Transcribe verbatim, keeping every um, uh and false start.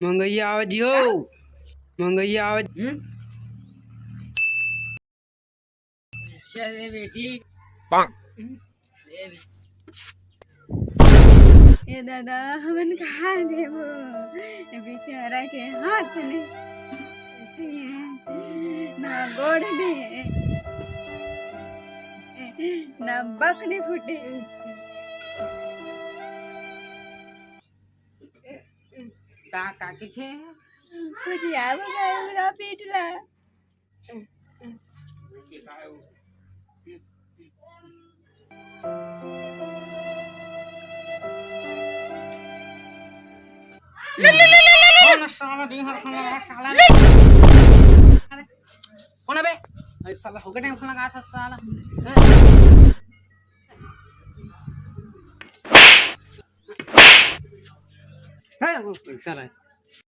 मंगैया आवा जी हो, मंगैया आवा जी। हम्म? चल रे बेटी। ए दादा, हमन कहाँ देबो? ए बेचारा के हाथ नहीं, ना गोड़ नहीं, ना बक नहीं फूटे। का, का कहिथे? कुछ आवे का, का पीट ला। कौन साला दिन भर खाना साला? कौन है बे? अरे साला, हो गया टाइम खाना खाया था साला। है, वो पैसा रहा है।